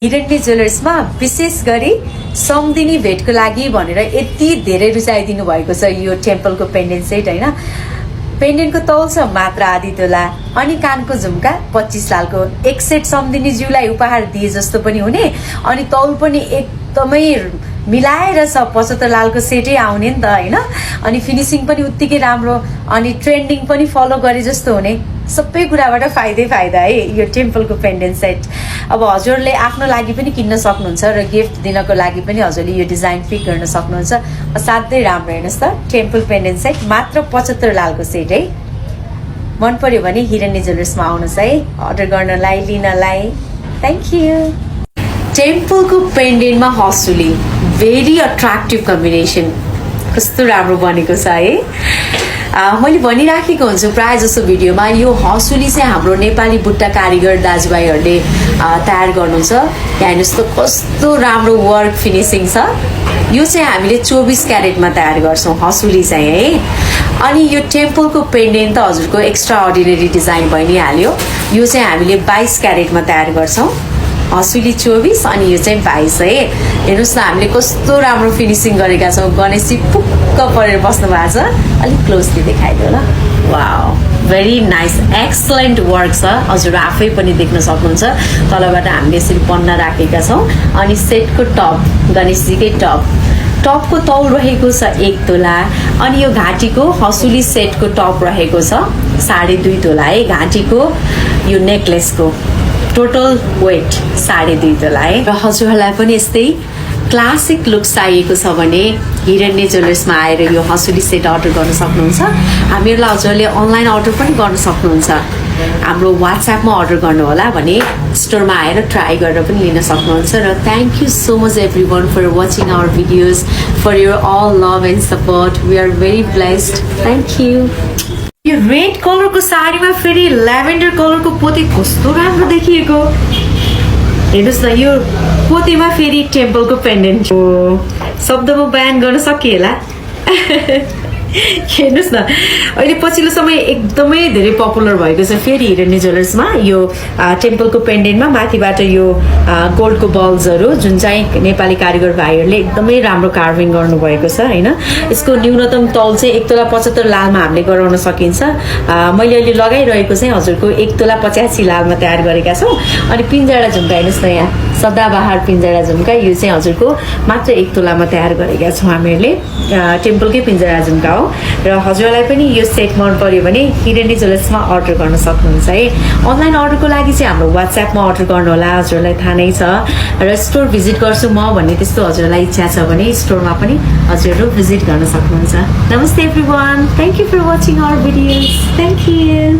हिरण्य ज्वेलर्समा विशेष गरी सम्धिनी भेटको लागि भनेर यति धेरै रुचाइदिनु भएको छ यो टेम्पलको पेन्डेन्ट सेट हैन। पेन्डेन्टको तौल छ मात्र आधी तोला अनि कानको झुम्का 25 लालको एक सेट सम्धिनी ज्यूलाई उपहार दिए जस्तो पनि हुने अनि तौल पनि एकदमै मिलाएर छ 75 लालको सेटै आउने नि त हैन। अनि फिनिशिङ पनि उत्तिकै राम्रो अनि ट्रेन्डिङ पनि फलो गरे जस्तो हुने सबै कुराबाट फाइदा है यो टेम्पलको पेन्डेन्ट सेट। अब हजुरले आफ्नो लागि पनि किन्न सक्नुहुन्छ र गिफ्ट दिनको लागि पनि हजुरले यो डिजाइन पिक गर्न सक्नुहुन्छ। असाध्यै राम्रो हेर्नुस् त टेम्पल पेन्डेन्ट सेट मात्र 75 लालको सेट है। मन पर्यो भने हिरण्य ज्वेलर्समा आउनुहोस् है अर्डर गर्नलाई लिनलाई। Thank you. टेम्पलको पेन्डेन्टमा हसुली भेरी अट्र्याक्टिभ कम्बिनेसन कस्तो राम्रो बनेको छ है। मैले भनिराखेको हुन्छु प्रायः जसो भिडियोमा यो हसुली चाहिँ हाम्रो नेपाली बुट्टा कारिगर दाजुभाइहरूले तयार गर्नुहुन्छ। यहाँ हेर्नुहोस् त कस्तो राम्रो वर्क फिनिसिङ छ। यो चाहिँ हामीले 24 क्यारेटमा तयार गर्छौँ हसुली चाहिँ है। अनि यो टेम्पलको पेन्डेन्ट त हजुरको एक्स्ट्रा अर्डिनरी डिजाइन भइ नै हाल्यो। यो चाहिँ हामीले 22 क्यारेटमा तयार गर्छौँ हसुली 24 अनि यो चाहिँ 22 है। हेर्नुहोस् न हामीले कस्तो राम्रो फिनिसिङ गरेका छौँ। गणेशजी पुक्क परेर बस्नु भएको छ। अलिक क्लोजली देखाइदियो ल। Wow very nice excellent work छ। हजुर आफै पनि देख्न सक्नुहुन्छ तलबाट हामीले यसरी पन्ना राखेका छौँ। अनि सेटको टप गणेशजीकै टपको तौल रहेको छ 1 तोला अनि यो घाँटीको हसुली सेटको टप रहेको छ 2.5 तोला है। घाँटीको यो नेकलेसको टोटल वेट 2.5 तोला है। र हजुरहरूलाई पनि यस्तै क्लासिक लुक चाहिएको छ भने हिरण्य ज्वेलर्समा आएर यो हसुली सेट अर्डर गर्न सक्नुहुन्छ। हामीहरूलाई हजुरले अनलाइन अर्डर पनि गर्न सक्नुहुन्छ। हाम्रो वाट्सएपमा अर्डर गर्नु होला भने स्टोरमा आएर ट्राई गरेर पनि लिन सक्नुहुन्छ। र thank you so much everyone for watching our videos for your all love and support. We are very blessed. Thank you. यो रेड कलरको साडीमा फेरि ल्याभेन्डर कलरको पोते कस्तो राम्रो देखिएको। हेर्नुहोस् न यो पोतेमा फेरि टेम्पलको पेन्डेन्ट हो। शब्दमा बयान गर्न सकिएला। हेर्नुहोस् न अहिले पछिल्लो समय एकदमै धेरै पपुलर भएको छ फेरि हिरण्य ज्वेलर्समा यो टेम्पलको पेन्डेन्टमा माथिबाट यो गोल्डको बल्सहरू जुन चाहिँ नेपाली कारिगर भाइहरूले एकदमै राम्रो कार्भिङ गर्नुभएको छ हैन। यसको न्यूनतम तौल चाहिँ 1 तोला 75 लालमा हामीले गराउन सकिन्छ। मैले अहिले लगाइरहेको चाहिँ हजुरको 1 तोला 85 लालमा तयार गरेका छौँ। अनि पिन्जरा झुम्का हेर्नुहोस् न यहाँ सदाबहार पिन्जरा झुम्का यो चाहिँ हजुरको मात्र 1 तोलामा तयार गरेका छौँ हामीहरूले। टेम्पलकै पिन्जरा झुम्का हो। र हजुरलाई पनि यो सेट मन पर्यो भने हिरण्य ज्वेलर्समा अर्डर गर्न सक्नुहुन्छ है। अनलाइन अर्डरको लागि चाहिँ हाम्रो वाट्सएपमा अर्डर गर्नु होला। हजुरलाई थाहा नै छ। र स्टोर भिजिट गर्छु म भन्ने त्यस्तो हजुरलाई इच्छा छ भने स्टोरमा पनि हजुरहरू भिजिट गर्न सक्नुहुन्छ। नमस्ते everyone. Thank you for watching our videos. Thank you.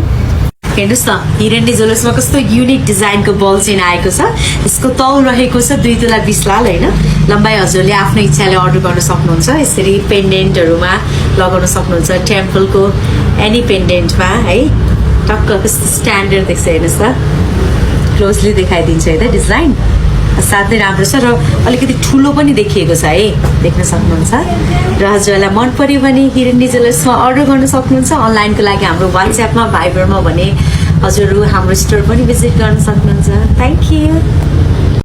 हेर्नुहोस् न हिरण्य ज्वेलर्समा कस्तो युनिक डिजाइनको बल चेन आएको छ। यसको तौल रहेको छ 2 तोला 20 लाल हैन। लम्बाइ हजुरले आफ्नो इच्छाले अर्डर गर्न सक्नुहुन्छ। यसरी पेन्डेन्टहरूमा लगाउन सक्नुहुन्छ। टेम्पलको एनी पेन्डेन्टमा है टक्क कस्तो स्ट्यान्डर्ड देख्छ। हेर्नुहोस् त क्लोजली देखाइदिन्छ है त डिजाइन साथै राम्रो छ र अलिकति ठुलो पनि देखिएको छ है देख्न सक्नुहुन्छ। र हजुरलाई मन पर्यो भने हिरण्य ज्वेलर्समा अर्डर गर्न सक्नुहुन्छ। अनलाइनको लागि हाम्रो वाट्सएपमा भाइबरमा भने हजुरहरू हाम्रो स्टोर पनि भिजिट गर्न सक्नुहुन्छ। Thank you.